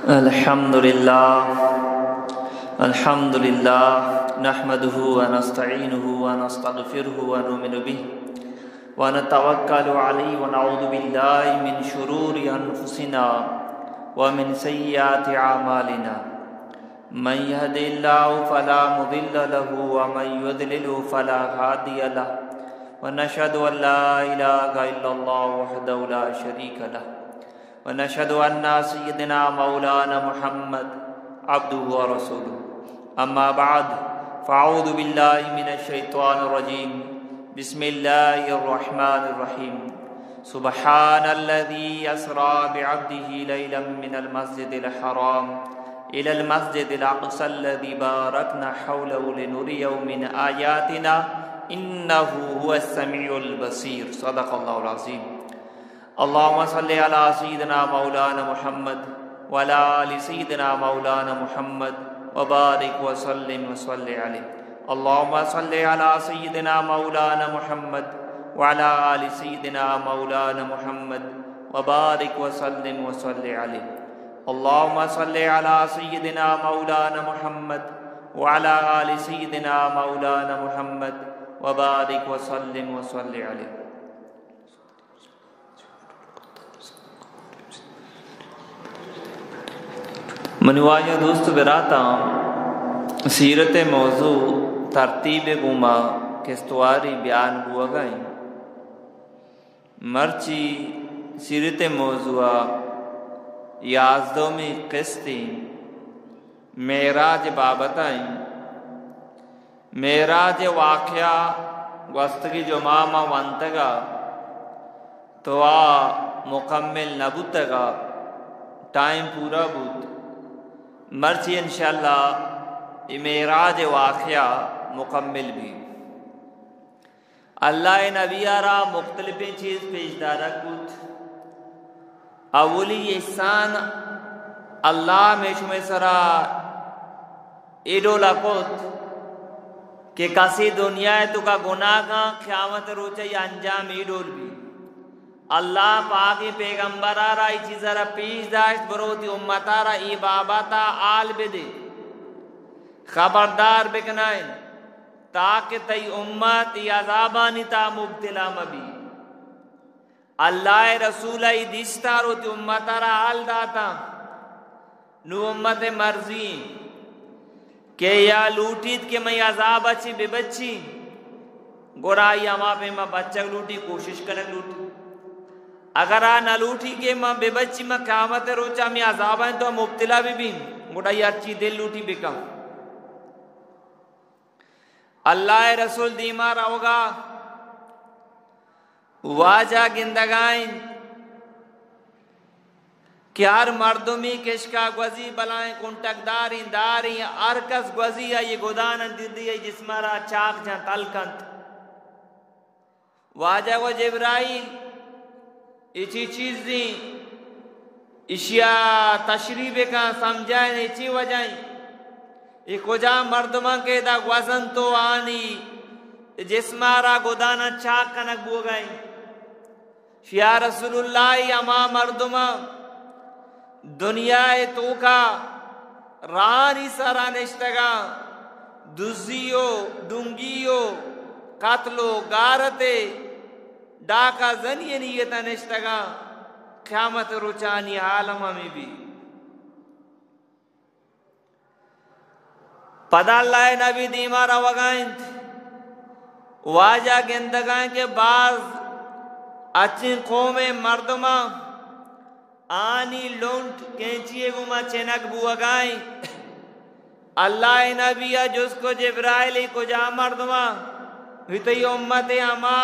الحمد لله. الحمد لله. نحمده ونستعينه ونستغفره ونؤمن به ونتوكل عليه ونعوذ بالله من شرور أنفسنا ومن سيئات أعمالنا. من يهد الله فلا مضل له ومن يضلل فلا هادي له. ونشهد أن لا إله إلا الله وحده لا شريك له. ونشهد أن سيدنا مولانا محمد عبده ورسوله. أما بعد، فأعوذ بالله من الشيطان الرجيم. بسم الله الرحمن الرحيم. سبحان الذي أسرى بعبده ليلا من المسجد الحرام إلى المسجد الأقصى الذي باركنا حوله لنريه من آياتنا إنه هو السميع البصير. صدق الله العظيم. اللهم صل على سيدنا مولانا محمد وعلى آل سيدنا مولانا محمد وبارك وسلم وصل عليه. اللهم صل على سيدنا مولانا محمد وعلى آل سيدنا مولانا محمد وبارك وسلم وصل عليه. اللهم صل على سيدنا مولانا محمد وعلى آل سيدنا مولانا محمد وبارك وسلم وصل عليه. منی واجہ دوست براتاں، سیرت موضوع ترتیب گوما قسطواری بیان بوگا ایں۔ مرچی سیرت موضوع یازدہمی قسط ایں، معراج بابت ایں۔ معراج واقعہ گوستگی جمعہ ما ونتگا تو آ مکمل نہ بوتگا، ٹائم پورا بوت۔ مرچی انشاءاللہ اے معراج واقعہ مکمل بی۔ اللہ نبی را مختلفیں چیز پیش دارگ بوت۔ اولی احسان اللہ میں شمے سرا اے ڈولا کت کہ کسے دنیا ء توکا گناہ کن، قیامت روچ ء انجام اے ڈول بی۔ اللہ پاکیں پیغمبر ء را اے چیز ء را پیش داشت، برو وتی امت ء را اے بابت ء حال بدے، خبردار بکنائیں، تاکہ تئی امت اے عذابانی تہا مبتلا مبی۔ اللہ ء رسول ء اے دیستا رو وتی امت ء را حال داتا۔ نو امت ء مرضی کہ یا لوٹیت کہ مئی عذاب ء چہ بہ بچی، گڑا آئی ہما پیما بچگ لوٹی، کوشش کنگ لوٹی۔ اگر آ نہ لوٹی کہ من بہ بچی، من قیامت ء روچا ہمے عذاباں تو مبتلا بہ بین، گڑا آئی ہرچی دل لوٹی بکن۔ اللہ ء رسول دیما روگا واجہ گندگا انت کہ ہر مردمی کشکا گوزی، بلائیں کنٹکداریں داریں، ہر کس گوزی آئی گدان دندی آئی جسم را چاک جنت، تل کنت۔ واجہ گو جبرائیل، اے چی چیزیں؟ اشیا تشریح بکن، سمجھائیں، اے چی وجہ ایں؟ اے کجا مردماں کہ ادا گوزنت و آنی جسما را گدانا چاک کنگ بوگا ایں؟ یا رسول اللہ، اے ہما مردماں دنیا ء توکا راہانی سرا نشتگاں، دزی و ڈنگی و قتل و غارت ء ڈاکہ زنی ء نیت ء نشتگاں، قیامت روچانی عالم ہمے بی۔ پدا اللہ ء نبی دیما روگا انت، واجہ گندگا انت کہ باز اچیں قومیں مردماں آنی لنٹ کینچی ء گوما چنگ بوگا انت۔ اللہ ء نبی ء جست کو، جبرائیل، اے کجا مردماں؟ وتی امت ء ہما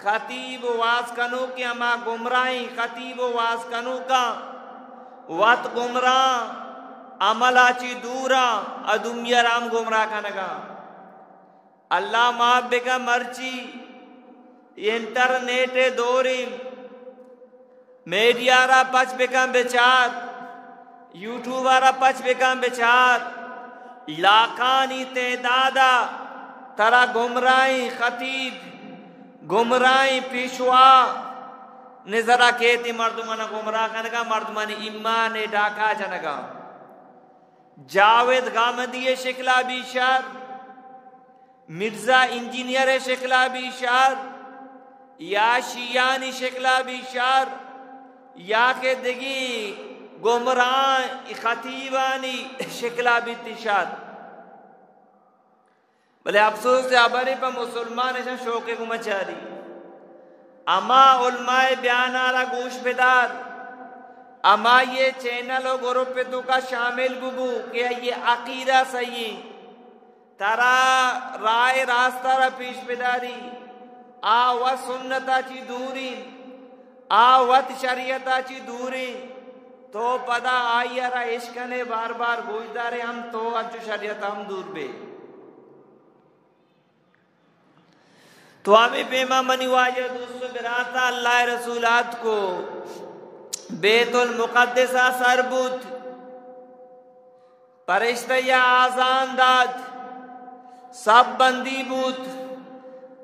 خطیب و واز کنوکیں، ہما گمراہیں خطیب و واز کنوکاں وت گمراہ، عمل ء چی دوراں، ء دومی ء را ہم گمراہ کنگاں۔ اللہ معاف بکن، مرچی انٹرنیٹ ء دوریں، میڈیا را پچ بکن بچار، یوٹیوب را پچ بکن بچار، لاکھانی تعداد ء ترا گمراہیں خطیب، گمراہیں پیشوا، نظرا کیتی مردمانا گمراہ کنگا، مردمانی ایمان ڈاکا جنگا۔ جاوید غامدی شکلا بی شر، مرزا انجینئر شکلا بی شر، یا شیعانی شکلا بی شر، یا کہ دگی گمراہ خطیبانی شکلا بیتی شر۔ بلے افسوس ءِ ہبرے پہ مسلمان اشاں شوقے گوں مچاری۔ ہما علماء بیانارا گوش بدار، ہمائی چینل و گروپ توکا شامل ببو کہ آئی عقیدہ صحیح ایں، ترا راہ راستہ را پیش بداری، آ و سنتا چی دوریں۔ آ وت شریعتا چی دوریں، تو پدا آئی ءَ را اشکنے، بار بار گوشدارے، ہم تو انچو شریعتا ہم دور بے۔ تو ہمے پیما منی واجہ دوست و براتاں، اللہ ءِ رسول آتکو بیت المقدس ءَ سر بوت۔ پرشتہ یا آزان دات، سب بندی بوت،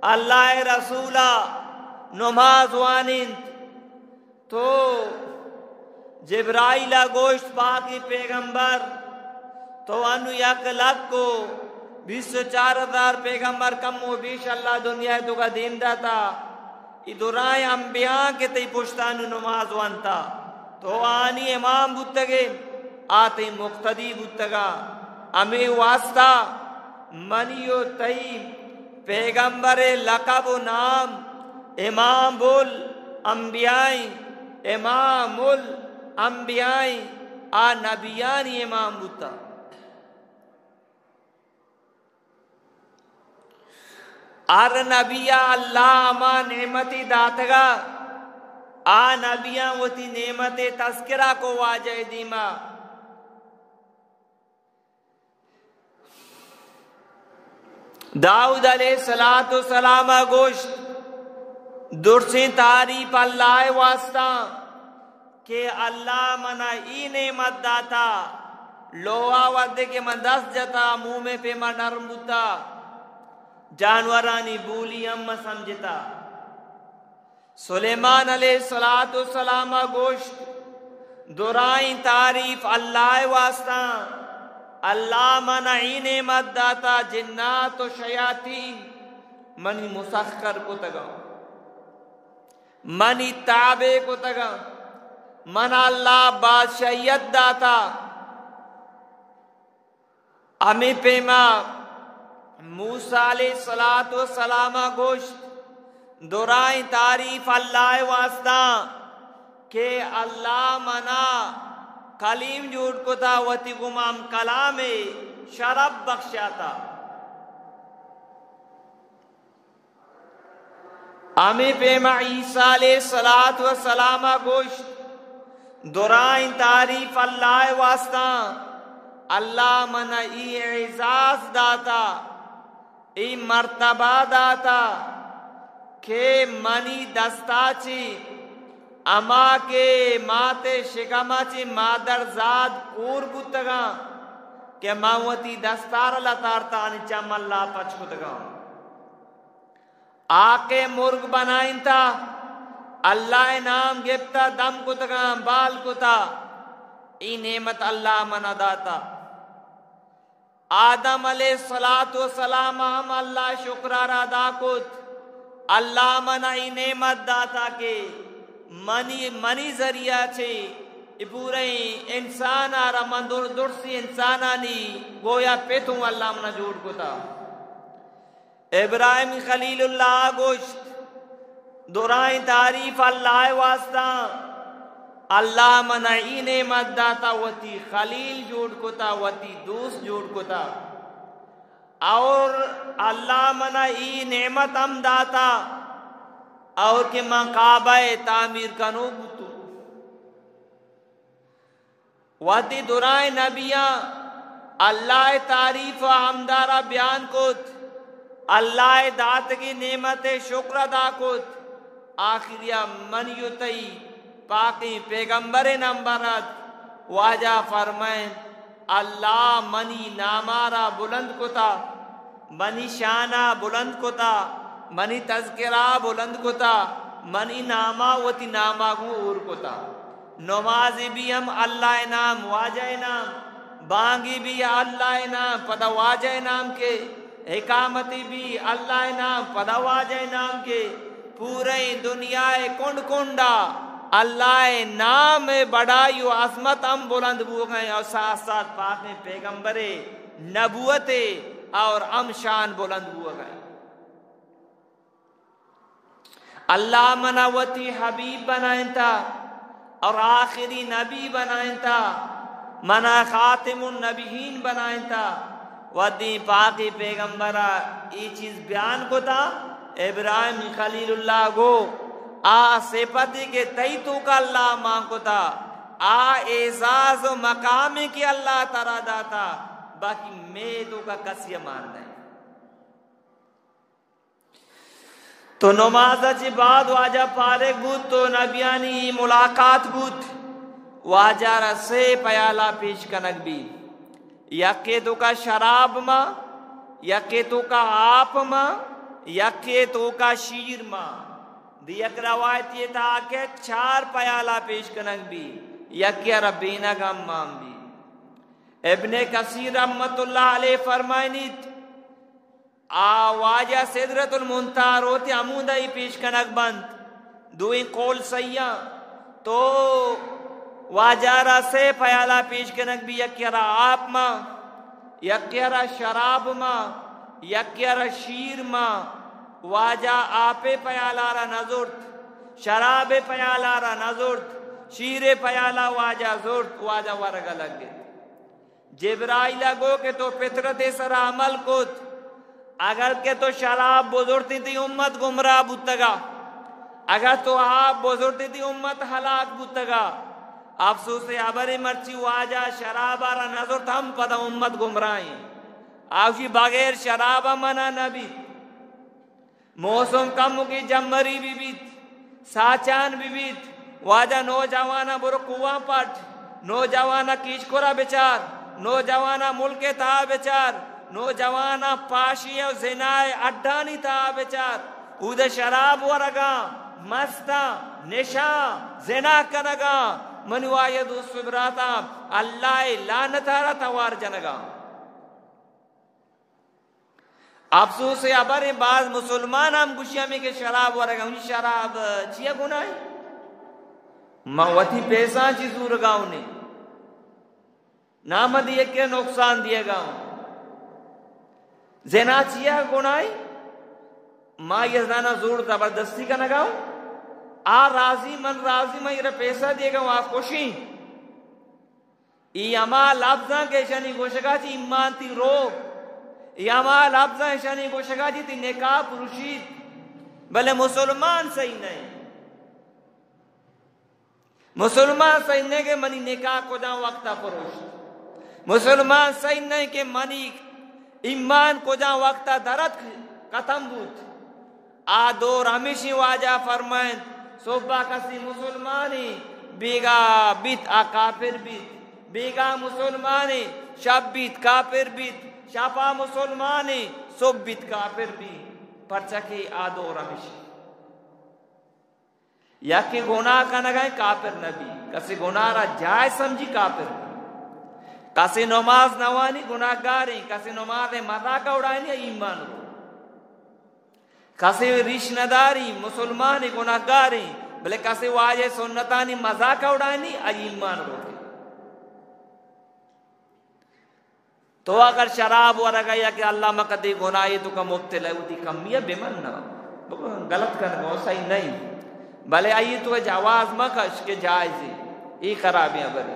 اللہ ءِ رسولا نماز وانینت۔ تو جبرائیلا گوشت، پاکی پیغمبر، تو انو یک لک و بیست و چار ہزار پیغمبر کم و بیش اللہ دنیا توکا دیم داتا۔ ای درائیں انبیاء کہ تئی پشتا نوں نماز وانتا، تو آنی امام بوتگے، آ تئی مقتدی بوتگا۔ ہمے واسطہ منی و تئی پیغمبر لقب و نام امام الانبیاء، امام الانبیاء، آ نبیانی امام بوتا۔ ہر نبی ءَ اللہ ہما نعمتی داتگا، آ نبیاں وتی نعمت تذکرہ کو واجہ دیما۔ داؤد علیہ الصلوۃ والسلام ءَ گوشت، درسیں تعریف اللہ ءِ واسطہ کہ اللہ منا ای نعمت داتا، لوہا وھدے کہ من دست جتا، مومے پیما نرم بوتا، جانورانی بولی ہم من سمجھتا۔ سلیمان علیہ الصلوۃ والسلام ءَ گوشت، درائیں تعریف اللہ ءِ واسطہ، اللہ منا ای نعمت داتا، جنات و شیاطین منی مسخر کتگاں۔ منی تابع کتگاں، منا اللہ بادشاہیت داتا۔ ہمے پیما موسی علیہ الصلوۃ والسلام ءَ گوشت، درائیں تعریف اللہ ءِ واسطہ کہ اللہ منا کلیم جوڑ کتا، وتی گوما ہم کلام ءِ شرف بخشاتا۔ ہمے پیما عیسی علیہ الصلوۃ والسلام ءَ گوشت، درائیں تعریف اللہ ءِ واسطہ، اللہ منا ای اعزاز داتا، ای مرتبہ داتا کہ منی دستا چی ہما کہ مات ءِ شکما چی مادرزاد کور بوتگاں کہ من وتی دستار لتارتا آنی چم اللہ پچ کتگاں۔ آ کہ مرگ بنائینتا، اللہ ءِ نام گپتا، دم کتگاں، بال کتا، ای نعمت اللہ منا داتا۔ آدم علیہ الصلوۃ والسلام ہم اللہ ءِ شکرا را ادا کت، اللہ منا ای نعمت داتا کہ منی، منی ذریعہ چے ای پوریں انسان ءَ را من در-، درسی انسانانی گویا پت ہوں اللہ منا جوڑ کتا۔ ابراہیم خلیل اللہ ءَ گوشت، درائیں تعریف اللہ ءِ واسطہ، اللہ منا ای نعمت داتا، وتی خلیل جوڑ کتا، وتی دوست جوڑ کتا، اور اللہ منا ای نعمت ہم داتا، اور کہ من کعبہ ءِ تعمیر کنوک بوتوں۔ وھدے درائیں نبیاں اللہ ءِ تعریف ءُ حمدارا بیان کت، اللہ ءِ داتگیں نعمت ءِ شکر ادا کت، آخریا منی ءُ تئی پاکیں پیغمبر ءِ نمبر ات، واجہ فرمائینت، اللہ منی نامارا بلند کتا، منی شانا بلند کتا، منی تذکرہ بلند کتا۔ منی ناما وتی ناما گوں ہور کتا۔ نمازی بی ہم اللہ نام، واجہ نام، بانگی بی اللہ نام، پدا واجہ نام کے، اقامتی بی اللہ نام، پدا واجہ نام کے، پورے دنیا کنڈ کنڈا اللہ نام بڑائی و عظمت ہم بلند بوگئے اور ساتھ ساتھ پاکیں پیغمبر نبوت اور ہم شان بلند بوگئے۔ اللہ منا وتی حبیب بنائینتا اور آخری نبی بنائینتا، منا خاتم النبیین بنائینتا۔ وھدی پاکی پیغمبرا ای چیز بیان کتا، ابراہیم خلیل اللہ گو، آ صفتی کہ تئی توکا اللہ مان کتا، آ اعزاز و مقامی کہ اللہ ترا داتا، باقی مے توکا کسی مان نہیں۔ تو نماز چی بعد واجہ پارگ بوت تو نبیانی ملاقات بوت۔ واجہ را سے پیالہ پیش کنگ بی۔ یکے توکا شراب ما، یکے توکا آپ ما، یکے توکا شیر ما۔ دی یک روایتی تا کہ چار پیالہ پیش کنگ بی، یکے را بینگ ہم مان بی۔ ابن کثیر رحمت اللہ علیہ فرمائنیت، آ واجہ سدرۃ المنتہا روت ہمودا ای پیش کنگ بنت۔ دوئیں قول صحیح آں۔ تو واجہ را سے پیالہ پیش کنگ بی، یکے را آپ ما، یکے را شراب ما، یکے را شیر ما۔ واجہ آپے پیالہ را نہ زرت، شرابے پیالہ را نہ زرت، شیرے پیالہ واجہ زرت، واجہ ورگا لگت۔ جبرائیل ء گو کہ تو فطرت ء سرا عمل کت، اگر کہ تو شراب بزرتی تئی امت گمراہ بوتگا، اگر تو آپ بزرتی تئی امت ہلاک بوتگا۔ افسوس ء ہبرے مرچی واجہ شراب ء را نزرت ہم پدا امت گمراہیں۔ آوشی بغیر شراب ء منع نہ بیت۔ موسم کمکے جمری بہ بیت، ساچان بہ بیت، واجہ نوجواناں برو کوہاں پٹ، نوجواناں کیچکورا بچار، نوجواناں ملک ء تہا بچار، نوجواناں پاشی ء زنا ء اڈانی تہا بچار، اود ء شراب ورگاں، مستاں، نشاں، زنا کنگاں، منی واجہ دوست و براتاں، اللہ ء لعنت ء را توار جنگاں۔ افسوس ء ہبر ء باز مسلمان ہم گوشی ہمیں کہ شراب ورگ ء، شراب چیا گناہ؟ من وتی پیساں چی زورگا ہوں نے، نام دی ایک نقصان دیگا ہوں۔ زنا چیا گناہ؟ ما یہ زنا زور زبردستی کنگا ہوں۔ آ راضی، من راضی، من یہ پیسہ دیگا ہوں، آ خوشی۔ ای ہما لبزاں کہ اشانی گوشگا چی ایمان تی رو، ای ہما لبزاں اشانی گوشگا چی تی نکاح پروشیت، بلے مسلمان صحیح نہیں۔ مسلمان صحیح نہیں کہ منی نکاح کجا وقتا پروشت، مسلمان صحیح نہیں کہ منی ایمان کجا وقتا درت ختم بوت۔ آ دور ہمیشی واجہ فرمائنت، صبح کسی مسلمانی بیگا بیت آ کافر بیت، بیگا مسلمانی شپ بیت کافر بیت، شپا مسلمانی صبح بیت کافر بیت۔ پرچا کہ آ دور ہمیشی۔ یکے گناہ کنگا کافر نبی، کسی گناہ را جائز سمجھی کافر، کسی نماز نوانی گناہگاریں، کسی نماز مذاق اڑانی ایمان رو۔ کسے ریش نداری، مسلمان گناہگاریں، بلے کسے واجہ سنتانی مذاق اڑانی، آئی ایمان روتے۔ تو اگر شراب ورگا یا کہ اللہ مکدے گناہی تو کا مبتلا ہے، وتی کمی ہے بمن نہ، غلط کن گو صحیح نہیں، بلے آئی تو جواز مکش کہ جائز ہے، یہ خرابیاں بری۔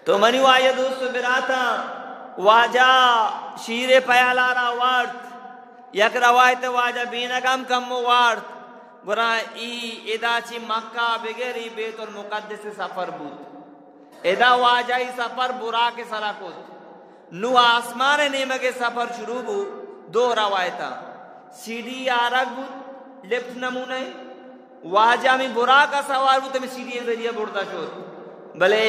تو منی واجہ دوست و براتاں، واجہ شیر پیالہ را وارت، یک روایت واجہ بینگم کمو وارت، گڑا ای ادا چی مکہ بگر ای بیت المقدس سفر بوت۔ ادا واجہ ای سفر براق سرا کت۔ نو آسمان نیمگ سفر شروع بو، دو روایتاں۔ سیڑھی آرگ بوت، لفٹ نمونہ۔ واجہ ہمیں براق ء سوار بوت، ہمیں سیڑھی ء ذریعہ بردا شت۔ بلے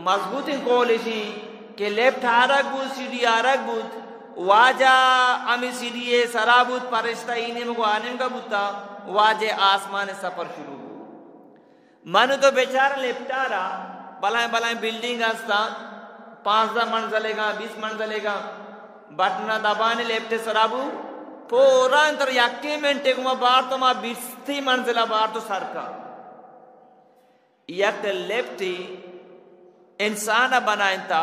مضبوطیں قول اشیں کہ لفٹ آرگ بوت، سیڑھی آرگ بوت، واجہ ہمیں سیڑھی ء سرا بوت، پرشتہ ای نیمگ و آ نیمگا بوتا۔ واجہ آسمان سفر شروع بو۔ من تو بیچارہ لفٹارا، بلائیں بلائیں بلڈنگ ہستاں، پانزدہ منزلے گا، بیس منزلے گا، بٹنا دبانی لفٹ سرا بو، پورا انتر یکے منٹے گما بار تو ما بیستی منزلہ بار تو سر کا۔ یک لفٹی انسان ء بنائینتا،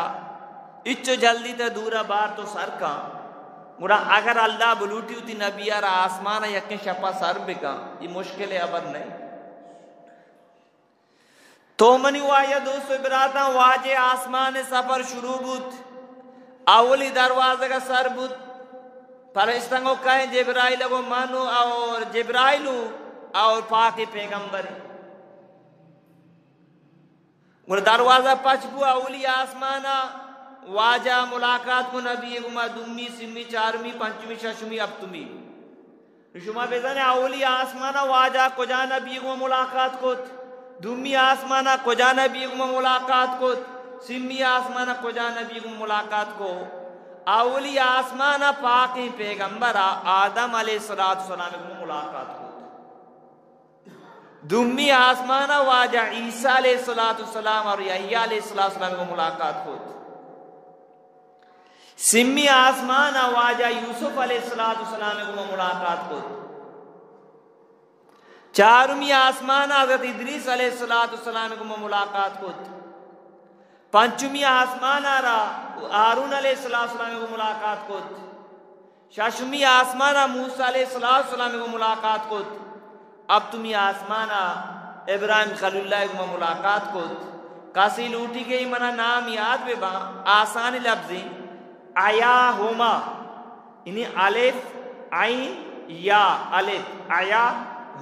اچو جلدی تا دورا بار تو سر کن۔ گڑا اگر اللہ بلوٹی وتی نبی ء را آسمان ء یکیں شپا سر بکن، یہ مشکل ء ابد نہیں۔ تو منی واجہ دوست و براتاں، واجہ آسمان ء سفر شروع بوت، اولی دروازگ ء سر بوت، فرشتہ گو کہیں؟ جبرائیل گو من اور جبرائیل اور پاک پیغمبر۔ گڑا دروازہ پچ بو، اولی آسمانا واجہ ملاقات کو نبی گما، دومی، سیمی، چارمی، پنچمی، ششمی، ہپتمی۔ شما بزانے اولی آسمانا واجہ کجا نبی گما ملاقات کت؟ دومی آسمانا کجا نبی گما ملاقات کت؟ سیمی آسمانا کجا نبی گما ملاقات کو؟ اولی آسمانا پاکیں پیغمبر آدم علیہ الصلوۃ والسلام گما ملاقات کت۔ دومی آسمانا واجہ عیسیٰ علیہ الصلوۃ والسلام اور یحییٰ علیہ الصلوۃ والسلام کو ملاقات کت۔ سیمی آسمانا واجہ یوسف علیہ الصلوۃ والسلام کو ملاقات کت۔ چارمی آسمانا حضرت ادریس علیہ الصلوۃ والسلام کو ملاقات کت۔ پنچمی آسمانا را ہارون علیہ الصلوۃ والسلام کو ملاقات کت۔ ششمی آسمانا موسیٰ علیہ الصلوۃ والسلام گو ملاقات کت۔ ہپتمی آسمانا ابراہیم خلیل اللہ گو ملاقات کت۔ کسی لوٹی کہ منا نام یاد بہ باں، آسانی لفظی، ایا ہما، یعنی الف، عین، یا، الف، ایا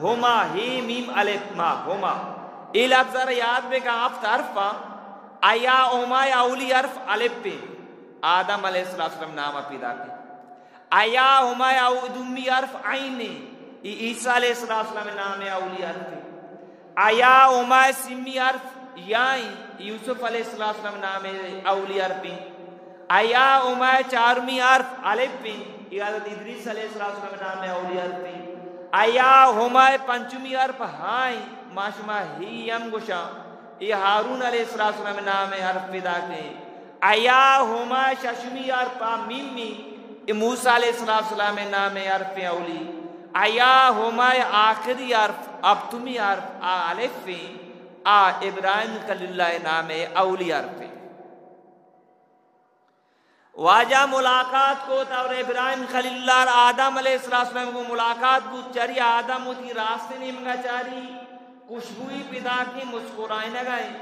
ہما، ہی میم الف ما، ہما۔ اے لفظ را یاد بکن، ہفت حرف آں۔ ایا ہما اولی حرف الف پہ آدم علیہ الصلوۃ والسلام نام پیدا کی۔ ایا ہما او دومی حرف عین ایں، ای عیسیٰ علیہ الصلوۃ والسلام نام اولی حرف ایں۔ ایا ہما سیمی حرف یا ایں، یوسف علیہ الصلوۃ والسلام نام اولی حرف ایں۔ ایا ہما چارمی حرف الف ایں، ای حضرت ادریس علیہ الصلوۃ والسلام نام اولی حرف ایں۔ ایا ہما پنچمی حرف ہا ایں، ما شما ہی ہم گوشاں، ای ہارون علیہ الصلوۃ والسلام نام حرف پیدا کی۔ ایا ہما ششمی حرف آ میم ایں، ای موسیٰ علیہ الصلوۃ والسلام نام حرف اولی۔ ایا ہما آخری حرف، ہپتمی حرف آ الف ایں، آ ابراہیم خلیل اللہ نام اولی حرف ایں۔ واجہ ملاقات کت اور ابراہیم خلیل اللہ اور آدم علیہ السلام کو ملاقات بوت۔ چری آدم وتی راست نیمگا چاری، خوشبوئی پیداکیں، مسکرائینگا ایں۔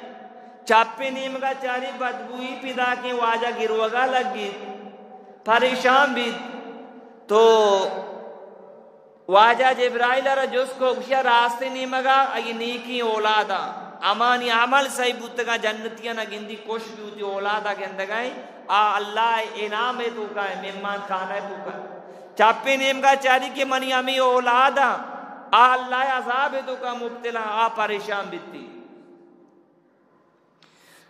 چپ نیمگا چاری، بدبوئی پیداکیں، واجہ گروگا لگیت، پریشان بیت۔ تو واجہ جبرائیل ء را جست کو، گوشیا راستیں نیمگا اگے نیکیں اولاداں، ہمانی عمل صحیح بوتگاں، جنتیاں نہ گندی، کش بی وتی اولادا گندگائیں، آ اللہ ء انعام ء توکا ء، مہمان خانہ ء توکا۔ چپیں نیمگا چاری کہ منی ہمے اولاداں، آ اللہ ء عذاب ء توکا مبتلا، آ پریشان بیتی۔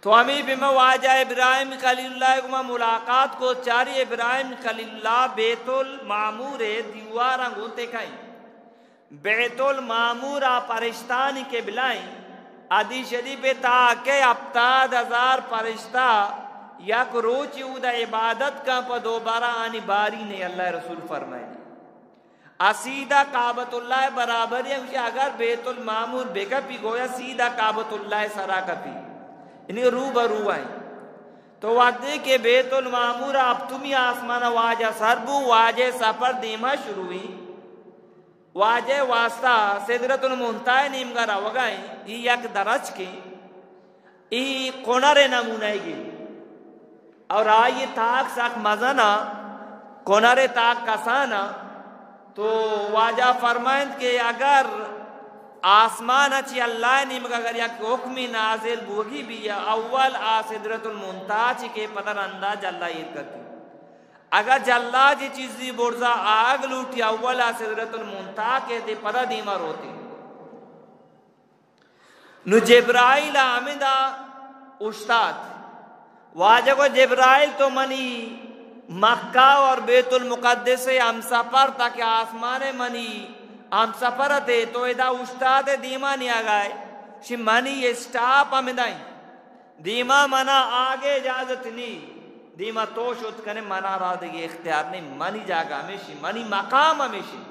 تو ہمے پیما واجہ ابراہیم خلیل اللہ گما ملاقات کو، چاری ابراہیم خلیل اللہ بیت المعمور دیواراں گوں تکائیں۔ بیت المعمور آ پرشتانی قبلہ ایں۔ حدیث شریف تا کہ ہپتاد ہزار پرشتہ یک روچی اودا عبادت کن، پہ دوبارہ آنی باری نے، اللہ رسول فرمائنی۔ آ سیدھا کعبۃ اللہ برابری ایں، گوشی اگر بیت المعمور بکپی، گویا سیدھا کعبۃ اللہ سرا کپی، یعنی رو برو ایں۔ تو وقتی کہ بیت المعمور ہپتمی آسمان واجہ سر بو، واجہ سفر دیما شروع ایں۔ واجہ واسطہ سدرۃ المنتہی نیمگا روگا ایں، ای یک درچکیں۔ ای کنر نمونہ گی اور آئی تاک سک مزنا، کنر تاک کسانا۔ تو واجہ فرمائنت کہ اگر آسمان چی اللہ نیمگ اگر یک حکمی نازل بوگی بی، اول آ سدرۃ المنتہی چی کہ پدا رندا جلا ایر کرتی۔ اگر جلا چی چیزی برزا آگ لوٹی، اول آ سدرۃ المنتہی کہ تے پدا دیما روتی۔ نو جبرائیل ہمدا اوشتات۔ واجہ گو جبرائیل تو منی مکہ اور بیت المقدس ہمسفر تاکہ آسمان منی ہم سفر تے تو ادا استاد دیما نیاگائے، شی منی اسٹاپ ہمدائیں، دیما منا آگے اجازت نی، دیما تو شت کنے، منا را دگہ اختیار نی، منی جاگہ ہمیشی، منی مقام ہمیشی۔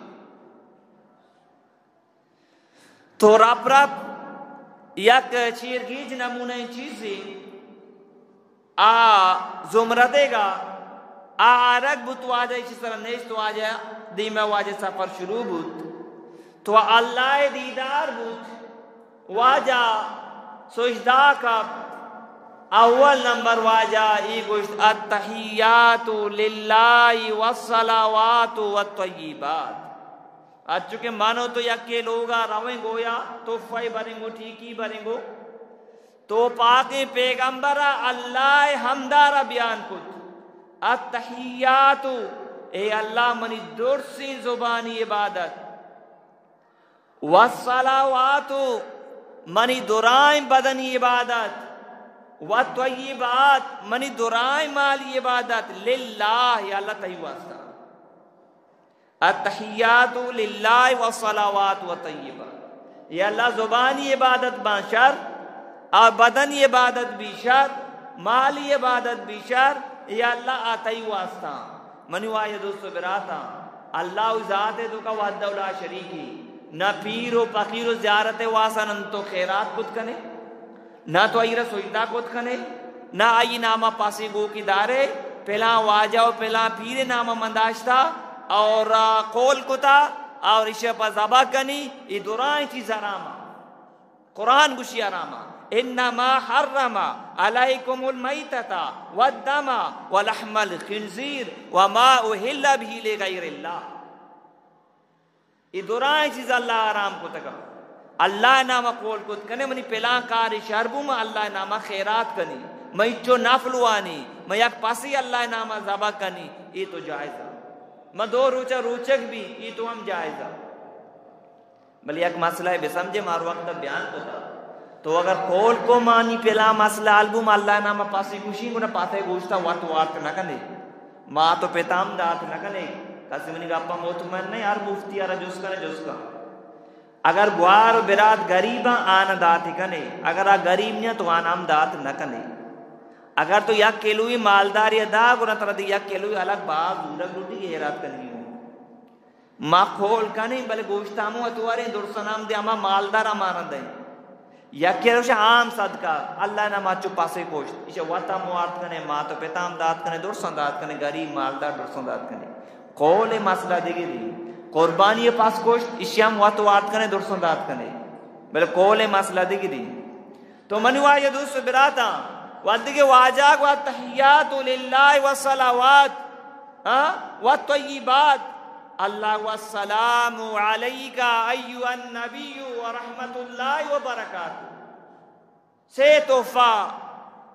تو رپ رپ یک چیرگیج نمونہ چیزی آ زمردے گا آ آرگ بوت، واجہ ایشی سر نیشت، واجہ دیمہ واجہ سفر شروع بوت تو اللہ دیدار بوت، واجہ سجدہ کپ، اول نمبر واجہ ای گوشت، التحیات للہ والصلوات والطیبات۔ انچو کہ من و تو یکے لوگا رویں گویا تحفہ بریں گو، ٹیکی بریں گو، تو پاکیں پیغمبر اللہ ہمدارا بیان کت، التحیات، اے اللہ منی درسیں زبانی عبادت، والصلوات، منی درائیں بدنی عبادت، والطیبات، منی درائیں مالی عبادت، للہ، یا اللہ تئی واسطہ۔ التحیات للہ والصلوات والطیبات۔ یا اللہ زبانی عبادت باں شر، آ بدنی عبادت بھی شر، مالی عبادت بھی شر، یا اللہ آ تئی واسطہ۔ منی واجہ دوست و براتاں، اللہ و ذات توکا وحدہ لا شریکی، نہ پیر و فقیر و زیارت واسطہ نن تو خیرات کت کنے۔ نہ تو آئی را سجدہ کت کنے، نہ آئی ناما پاسے گوکی دارے، پلاں واجہ و پلاں پیر ناما من داشتا اور، آ، قول کتا اور ایشی پا ذبح کنی، ای درائیں چیز حراما۔ قرآن گوشی حراما، انما حرم علیکم المیتۃ والدم ولحم الخنزیر وما اہل بہ لغیر اللہ۔ اے درائیں چیز اللہ حرام کتگا۔ اللہ نام قول کت کنے، منی پلاں کار شر بو، ما اللہ نام خیرات کنی، ما اچو نفل وانی، ما یک پسی اللہ نام ذبح کنی، اے تو جائز ہے۔ ما دو روچہ روچک بھی، اے تو ہم جائز ہے۔ بلے یک مسئلہ بسمجھے، مار وقت بیان کتا۔ تو اگر قول کو مانی پلاں مسئلہ حل بو، ما اللہ نام پسی گوشی، گنا پاتے گوشتا وت وارت نہ کنے۔ مات و پتام دات نہ کنے۔ کسی منی گپا مطمئن نہیں، ہر مفتی آرا جست کنے، جست کن۔ اگر گوار و برات غریباں، آن دات کنے۔ اگر آ غریب نہیں تو آن ہم دات نہ کنے۔ اگر تو یک کلوی مالداری دا، گنا ترا دی یک کلوی الگ باز دورگ لوٹی، ایراد کنگی ہوں۔ ما قول کنیں، بلے گوشت ہمو اتواریں، درسن ہم دے، ہما مالدار ہمارا دیں۔ یکے روش عام صدقہ، اللہ نام اچو پاسے گوشت، ایشا وت ہم وارت کنے، مات و پتا ہم دات کنے، درسن دات کنے، غریب مالدار درسن دات کنے۔ قول مسئلہ دگری، قربانی پاس گوشت، ایشی ہم وت وارت کنے، درسن دات کنے۔ بلے قول مسئلہ دگری۔ تو منی واجہ دوست و براتاں، وھدے کہ واجہ گو التحیات للہ والصلوات، ہاں، والطیبات، اللہ گو السلام علیک ایھا النبی ورحمۃ اللہ وبرکاتہ۔ سے تحفہ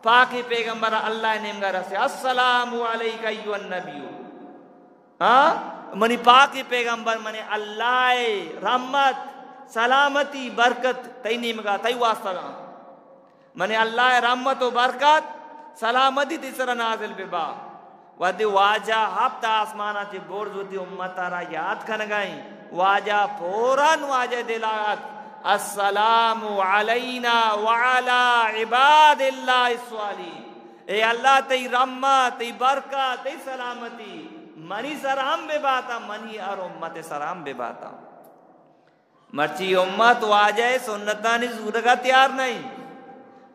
پاکیں پیغمبر اللہ نیمگا رسے، السلام علیک ایھا النبی۔ ہاں؟ منی پاکیں پیغمبر، منی اللہ رحمت، سلامتی، برکت تئی نیمگا، تئی واسطہ گا۔ منی اللہ رحمت و برکت، سلامتی تئی سرا نازل ببا۔ وھدے واجہ ہپت آسمانا چہ برز وتی امتا را یاد کنگائیں، واجہ فوراً واجہ دلا ات، السلام علینا وعلی عباد اللہ الصالحین۔ اے اللہ، تئی رحمت، تئی برکت، تئی سلامتی منی سر ہم بباتا، منی ہر امت سر ہم بباتا۔ مرچی امت واجہ سنتانی زورگا تیار نہیں۔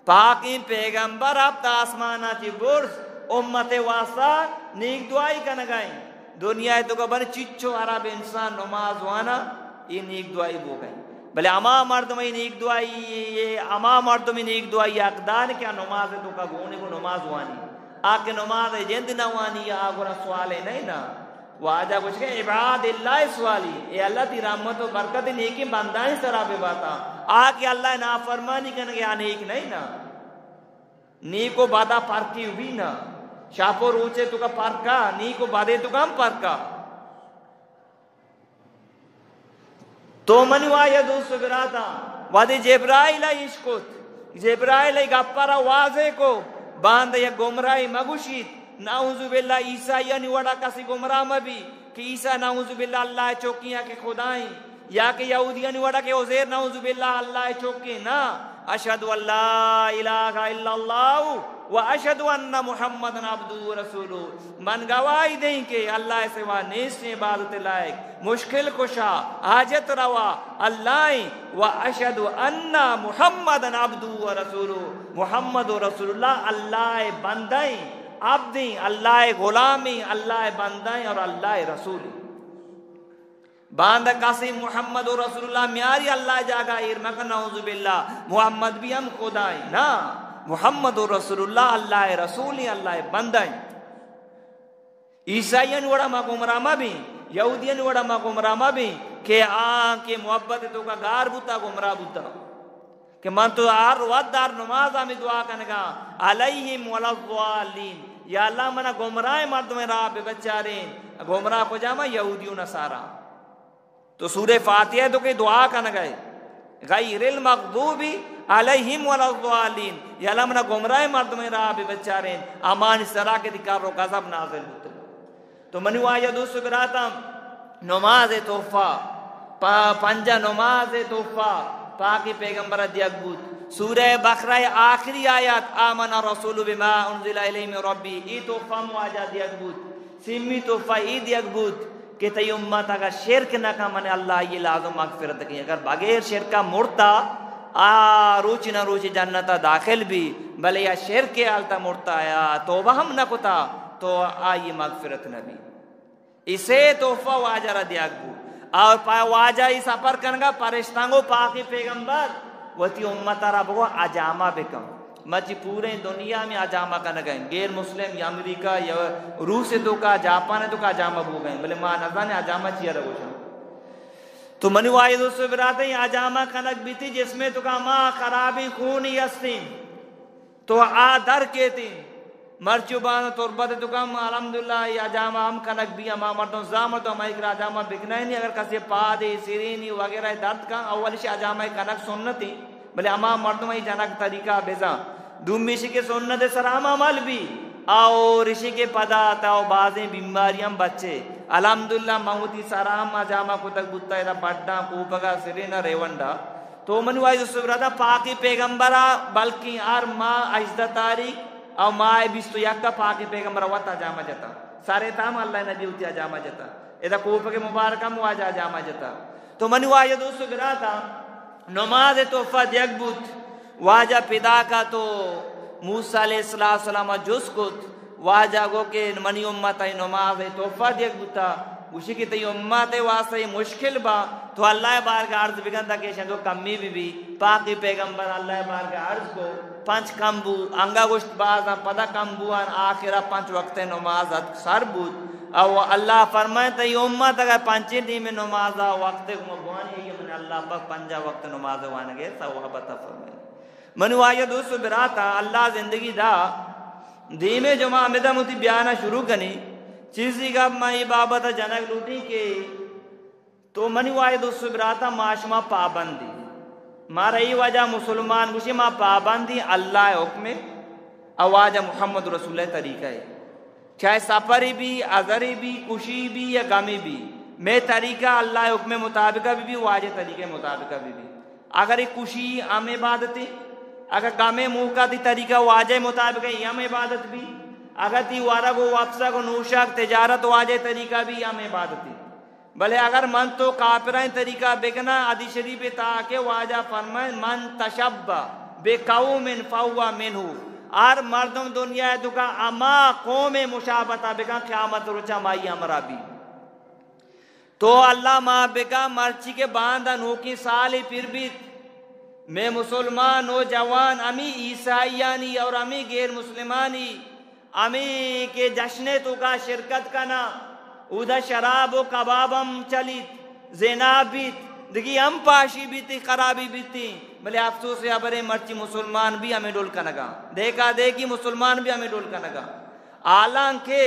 پاکیں پیغمبر ہپت آسمانا چہ برز امت واسطہ نیک دعائی کنگائیں۔ دنیا توکا بر چچو عرب انسان نماز وانا، اے نیک دعائی بوگائیں۔ بلے ہما مردم اے نیک دعائی، اے ہما مردم اے نیک دعائی حقدار کہ آ نماز توکا گونے کو نماز وانی۔ آ کہ نماز جند نہ وانی، آ گورا سوال ہے نہیں نا۔ واجہ گوشت کہ عباد اللہ الصالحین، اے اللہ تئی رحمت و برکت نیکیں بندائیں سرا بباتا۔ آ کہ اللہ نافرمانی کنگے، آ نیک نہیں نا۔ نیک و بدا پرکی بھی نا۔ شپ و روچے توکا پرکا، نیک و بدے توکا ہم پرکا۔ تو منی واجہ دوست و براتاں، وھدے جبرائیل ء اشکت، جبرائیل ء گپ ء را واضح کو، باندا یک گمراہی مگوشیت، نعوذ باللہ عیسائیانی وڑا کسی گمراہ مبی کہ عیسی نعوذ باللہ اللہ ء چکیاں کہ خدائیں، یا کہ یہودیانی وڑا کہ عزیر نعوذ باللہ اللہ ءِ چکے، نا، اشہد ان لا الہ الا اللہ و اشہد ان محمدا عبدہ و رسولہ، من گواہی دیں کہ اللہ ءِ سوا نیست عبادت لائق، مشکل کشا، حاجت روا اللہ ایں، و اشہد ان محمدا عبدہ و رسولہ، محمد و رسول اللہ اللہ ءِ بندہ ایں، عبد ایں، اللہ ءِ غلام ایں، اللہ ءِ بندہ ایں اور اللہ ءِ رسول ایں۔ باندا کسے محمد رسول اللہ میاری، اللہ ءِ جاگہ ایر مکن، نعوذ باللہ، محمد بھی ہم خدا ایں، نا، محمد رسول اللہ اللہ ءِ رسول ایں، اللہ ءِ بندہ ایں۔ عیسائیانی وڑا ما گمراہ مہ بیں، یہودیانی وڑا ما گمراہ مہ بیں کہ آ کہ محبت ءِ توکا گار بوتا، گمراہ بوتا۔ کہ من تو ہر وقت در نماز ہمے دعا کنگا، علیہم ولا الضالین، یا اللہ منا گمراہ مردمیں راہ بہ بچارین۔ گمراہ کجام؟ یہودی و نصارا۔ تو سورہ فاتحہ تو کہ دعا کنگا، غیر المغضوب علیہم ولا الضالین، یا اللہ منا گمراہ مردمیں راہ بہ بچارین، ہمانی سرا کہ تئی قہر و غضب نازل بوتگ۔ تو منی واجہ دوست و براتاں، نماز ءِ تحفہ، پا-، پنجاہ نماز ءِ تحفہ پاکیں پیغمبر ءَ دیگ بوت۔ سورہ بقرہ ءِ آخری آیات، آمن الرسول بما انزل الیہ من ربہ، اے تحفہ ہم واجہ ءَ دیگ بوت۔ سیمی تحفہ اے دیگ بوت کہ تئی امت اگر شرک نہ کن، من اللہ آئی ءَ لازم مغفرت کیں۔ اگر بغیر شرک ءَ مرتا، آ روچ نہ روچ جنت ءَ داخل بی، بلے یا شرک ءِ حالت ءَ مرتا یا توبہ ہم نہ کتا، تو آئی مغفرت نہ بی۔ اے سے تحفہ واجہ را دیگ بو۔ اور پا واجہ ای سفر کنگا، پرشتاں گو پاکی پیغمبر وتی امت را بگو حجامہ بکن۔ مرچی پورے دنیا میں حجامہ کنگا ہیں۔ غیر مسلم یا امریکہ یا روس توکا، جاپان توکا حجامہ بوگا ہیں۔ بلے ما نزانے حجامہ چیا را گوشاں۔ تو منی واجہ دوست و براتیں، حجامہ کنگ بیتی جسم توکا ما خرابی خونی ہستیں۔ تو آ در کیتیں۔ مرچو باندا تربت توکا ہم الحمدللہ اے حجامہ ہم کنگ بی، ہما مردم زامر تو ہمائی کرا حجامہ بکنائنی، اگر کسی پادے، سرینی وغیرہ درد کن، اول اشی حجامہ کنگ سنتی، بلے ہما مردم ای جنگ طریقہ بزاں۔ دومی اشی کہ سنت سرا ہم عمل بی، اور اشی کہ پدا تو بازیں بیماری ہم بچے۔ الحمدللہ من وتی سرا ہم حجامہ کتگ بوتا، ادا بڈاں، کوپگا، سرینا، ریونڈا۔ تو منی واجہ دوست و براتاں، پاکی پیغمبرا بلکیں ہر ماہ ہژدہ تاریخ او ماہ بیست و یک ء پاکی پیغمبرا وت حجامہ جتا۔ سارے تام اللہ نبی وتی حجامہ جتا۔ ادا کوپگ مبارک ہم واجہ حجامہ جتا۔ تو منی واجہ دوست و براتاں، نماز تحفہ دیگ بوت۔ واجہ پدا کا تو موسی علیہ السلام جست کت۔ واجہ گو کہ منی امت ء نماز ء تحفہ دیگ بوتا، گوشی کہ تئی امت ء واسطہ اے مشکل با، تو اللہ ء بارگاہ عرض بکن تاکہ اشاں تو کمی بہ بی۔ پاکی پیغمبر اللہ ء بارگاہ عرض کو، پنچ کم بو، انگا گوشت بازاں پدا کم بو، آن آخرا پنچ وقت نماز اتک سر بوت۔ او اللہ فرمائے تئی امت اگر پنچیں ٹیم نماز ء وقت گما بوانی، من اللہ پاک پنجاہ وقت نماز وانگے ثواب عطا فرمائے۔ منی واجہ دوست و براتاں، اللہ زندگی دا، دیمے جمعہ ہمدا وتی بیانا شروع کنی۔ چیزی گپ ما اے بابت جنگ لوٹی کہ تو منی واجہ دوست و براتاں، ما شما پابندی۔ مارا اے واجہ مسلمان گوشی ما پابندی اللہ حکم ء، او واجہ محمد رسول اللہ طریقہ ء۔ چاہے سفری بی، حضری بی، کشی بی یا غمی بی، مئے طریقہ اللہ حکم مطابقہ بی بی، واجہ طریقہ مطابقہ بی بی۔ اگر اے کشی ہم عبادتی، اگر غم موقع تی طریقہ واجہ مطابقہ، اے ہم عبادت بی۔ اگر تی ورگ و وپسگ و نوشگ تجارت واجہ طریقہ بی، ہم عبادتی۔ بلے اگر من تو کافرانی طریقہ بکناں، حدیث شریف تہا کہ واجہ فرمائے، من تشبہ بقوم فہو منہ، ہر مردم دنیا ء توکا ہما قوم مشابہت بکن، قیامت روچا مائی ہمراہ بی۔ تو اللہ ما بکن، مرچی کہ باندا نوکیں سالے پر بیت، مئے مسلمان نوجوان ہمے عیسائیانی اور ہمے غیر مسلمانی ہمے کہ جشن ء توکا شرکت کناں، اودا شراب و کباب ہم چلیت، زنا بیت، دگہ ہم پاشی بیت، خرابی بیت، بلے افسوس ء ہبریں مرچی مسلمان بھی ہمے ڈول کنگا، دیکھا دیکھی مسلمان بھی ہمے ڈول کنگا۔ حالانکہ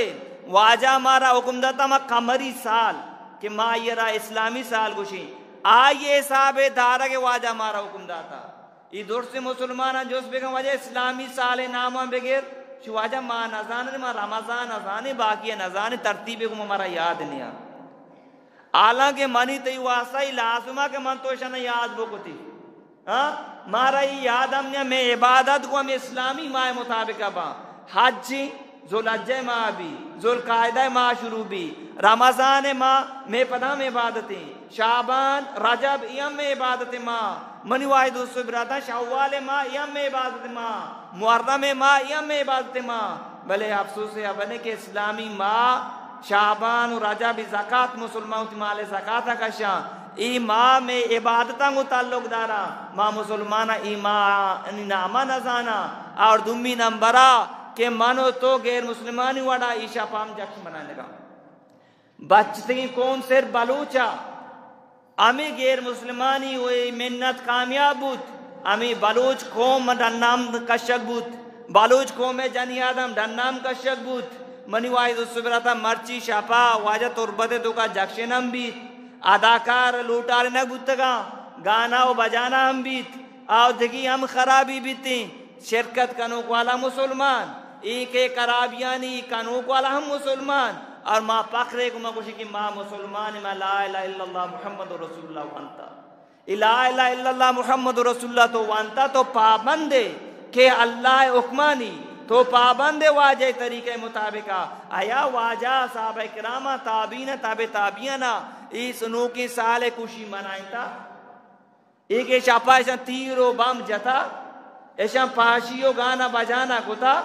واجہ مارا حکم داتا ما قمری سال کہ ما آئی را اسلامی سال گوشیں، آئی حساب دارگ واجہ مارا حکم داتا۔ اے درسیں مسلماناں جست بکن، واجہ اسلامی سال ء ناماں بگر، چو واجہ ما نزانیں، ما رمضان ء زانیں، باقی ء نزانیں، ترتیب ء گوں مارا یاد نیا۔ حالانکہ منی تئی واسطہ ای لازم ء کہ من تو اشانا یاد بکتی۔ ہاں؟ مارا ای یاد ہم نیا، مئے عبادت گوں ہمے اسلامی ماہ مطابق باں۔ حج ذوالحجہ ماہ بی، ذوالقعدہ ماہ شروع بی، رمضان ماہ مئے پدا ہم عبادتیں، شعبان، رجب ای ہم مئے عبادت ماہ۔ منی واجہ دوست و براتاں، شوال ماہ ای ہم مئے عبادت ماہ، محرم ماہ ای ہم مئے عبادت ماہ۔ بلے افسوس ء ہبرے کہ اسلامی ماہ شعبان و رجب ای زکات مسلمان وتی مال زکات کشاں۔ ای ماہ مئے عبادتاں گوں تعلق داراں۔ ما مسلمان ای ماہ انی نام نزاناں۔ اور دومی نمبر ء کہ من و تو غیر مسلمانی وڑا ای شپ ہم جشن منائینگا۔ بچتگیں قوم صرف بلوچ ء۔ ہمے غیر مسلمانی و اے منت کامیاب بوت، ہمے بلوچ قوم ڈنام کشگ بوت، بلوچ قوم ء جنی آدم ڈنام کشگ بوت۔ منی واجہ دوست و براتاں، مرچی شپا واجہ تربت ء توکا جکشن ہم بیت، اداکار لوٹارینگ بوتگاں، گانا و بجانا ہم بیت، آ دگی ہم خرابی بیتیں۔ شرکت کنوک والا مسلمان، اے کہ خرابیانی کنوک والا ہم مسلمان۔ اور ما فخرے گما گوشی کہ ما مسلمان، ما لا الہ الا اللہ محمد رسول اللہ وانتا۔ اے لا الہ الا اللہ محمد رسول اللہ تو وانتا، تو پابندے کہ اللہ حکمانی، تو پابندے واجہ طریقہ مطابقہ۔ آیا واجہ صحابہ کراما، تابعین، تابع تابعینا، ای سنوکیں سال کشی منائنتا؟ اے کہ شپا اشاں تیر و بمب جتا، اشاں پاشی و گانا بجانا کتا،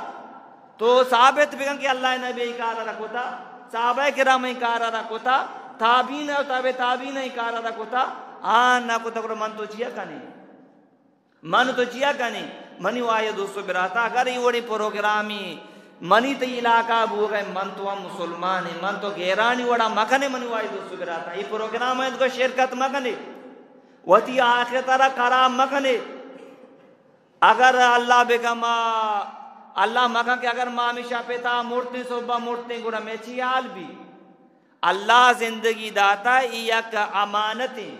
تو ثابت بکن کہ اللہ نبی ای کارا را کتا، صحابہ کرام ای کارا را کتا، تابعین و تابع تابعین ای کارا را کتا، آ نہ کتا، گڑا من تو چیا کنی؟ من تو چیا کنی؟ منی واجہ دوست و براتا، اگر ای وڑی پروگرامی منی تئی علاقہ بوگئے، من تو ہم مسلمان ہیں، من تو غیرانی وڑا مکنے، منی واجہ دوست و براتا، ای پروگرام ء تو شرکت مکنے۔ وتی آخرت ء را خراب مکنے۔ اگر اللہ بکن ما، اللہ مکن کہ اگر ما ہمیشہ پتا مرتیں، صبح مرتیں، گڑا میں چی حال بی؟ اللہ زندگی داتا، ای یک امانتے۔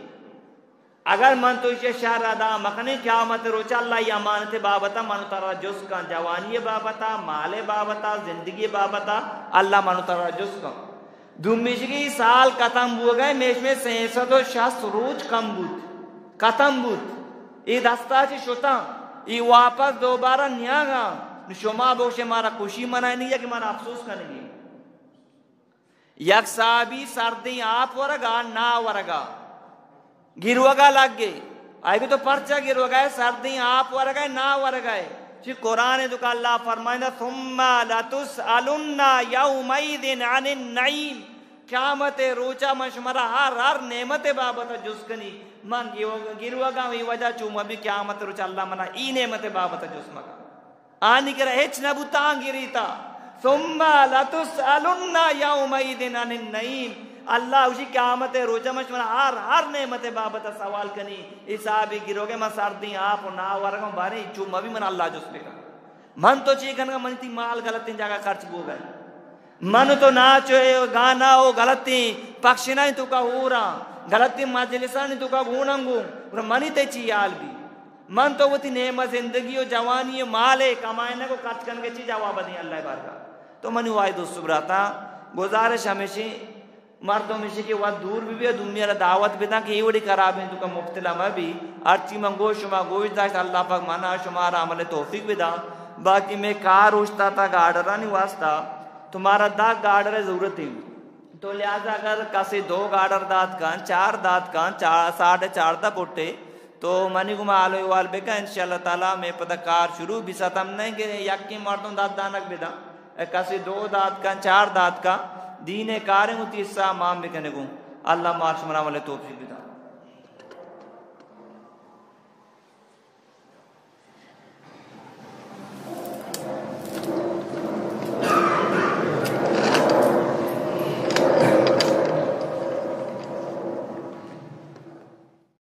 اگر من تو ایشی شر ادا مکنیں، قیامت روچ اللہ ای امانت بابتا من ترا جست کن، جوانی بابتا، مال بابتا، زندگی بابتا، اللہ من ترا جست کن۔ دومی چی کہ ای سال ختم بوگئے، میش میں سئے سد و شست روچ کم بوت، ختم بوت۔ ای دستا چی شتاں، ای واپس دوبارہ نیاگاں۔ نو شما بوشے مارا خوشی منائنی یا کہ مارا افسوس کنگی؟ یک صحابی سردیں آپ ورگا، نا ورگا۔ گروگا لگے۔ آئی گو تو پرچا گروگا ہے، سردیں آپ ورگا ہے، نا ورگا ہے۔ چی قرآن دکا اللہ فرمائندا، ثم لتسألن يومئذ عن النعيم۔ قیامت روچا من شمارا ہر، ہر نعمت بابت جست کنی۔ من گیو-، گروگا ہی وجہ چو مبی قیامت روچا اللہ منا ای نعمت بابت جست مکا۔ آنی کرا ہچ نہ بوتا، آن گریتا۔ ثم لتسألن يومئذ عن النعيم۔ اللہ گوشی قیامت روچا من شمارا ہر، ہر نعمت بابت سوال کنی۔ حسابی گروگے من سردیں آپ و نا ورگم بارے چو مبی من اللہ جست بکن۔ من تو چی کنگا، من تی مال غلطیں جاگہ خرچ بوگئے۔ من تو ناچ و گانا و غلطیں پکشنانی توکا ہوراں، غلطیں مجلسانی توکا گوننگوں، گڑا منی تے چی حال بی؟ من تو وتی نعمت زندگی و جوانی و مال ء کمائینگ و خرچ کنگ ء چی جواب دیں اللہ ء بارگاہ؟ تو منی واجہ دوست و براتاں، گزارش ہمیشیں، مردم ایشی کہ وت دور بہ بی، دومی را دعوت بداں کہ اے وڑی خرابیں توکا مبتلا مہ بی۔ ہرچی من گوش شما گوش داشت، اللہ پاک منا شمارا عمل توفیق بدا۔ باقی میں کار اوشتاتا گارڈرانی واسطہ، تو مارا دہ گارڈر ضرورت ہیں۔ تو لہذا اگر کسی دو گارڈر دات کن، چار دات کن، چار، ساڑھے چاردہ پٹے، تو منی گما حال و احوال بکن، انشاءاللہ تعالی میں پدا کار شروع بی۔ ستم نہیں کہ یکی مردم دات دانک بداں۔ اے کسی دو دات کن، چار دات کن، دین کاریں وتی حصہ مان بکنے گوں۔ اللہ مار شمارا عمل توفیق بدا۔